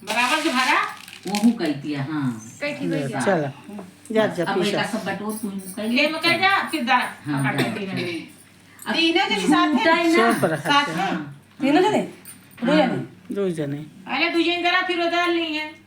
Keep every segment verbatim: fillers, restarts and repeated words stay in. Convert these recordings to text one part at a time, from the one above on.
बराबर से भरा। वहू कइ दिया, हाँ। कइ थी भैया? चला, जा, जा, अब पीसा। एका सब बटोर तू कइ ले। एमे कइ जा, फिर दरा, हाँ, पकड़ के दरा। तीनों जने। अब तीनों जने साथ है? छूटा ही ना। सब पर है। साथ है? हाँ। तीनों जने? दो जने? हाँ। दो जने। अरे, दो जने करा, फिर उधर ली है।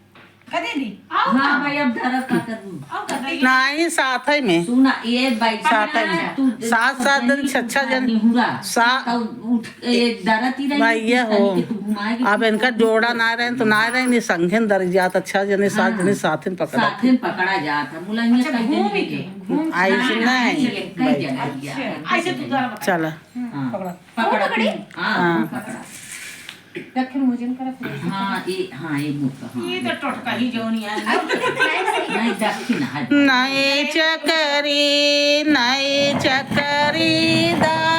कदे दी? आओ हाँ ना। भाई, अब धरब का करू? आओ कर दे। नहीं, साथ ही में। सुना, ये बैठा साथ ही ना, में। तू सात, सात दिन, छह, छह जन। निहुरा। सा-, तब उठ, एक दरती रही, भाई, ये तनी हो। के तू घुमाए के अब तू इनका जोड़ा ना रहे तो ना रहे, नहीं संघे दर जात, अच्छा जने साथ हाँ। जने साथ में पकड़ा। साथ में पकड़ा जात है, मुलाइया अच्छा, कहीं घूम नहीं के, गए। घूम ऐसे ना, नहीं। ऐसे कहीं भाई। जगह गया है। अच्छा, ऐसे तू जरा बता। चला। हाँ। पकड़ा। पकड़ा पकड़ी? तू। हाँ, हाँ। पकड़ा। रखे मुझे नहीं पकड़ा, फिर ऐसे हाँ, पकड़ा। ये, हाँ, ये मुँह का, हाँ, ये तो टोटका ही जो नहीं आया। नहीं, दक्षिण, हाँ। नई चकरी, नई चकरी दा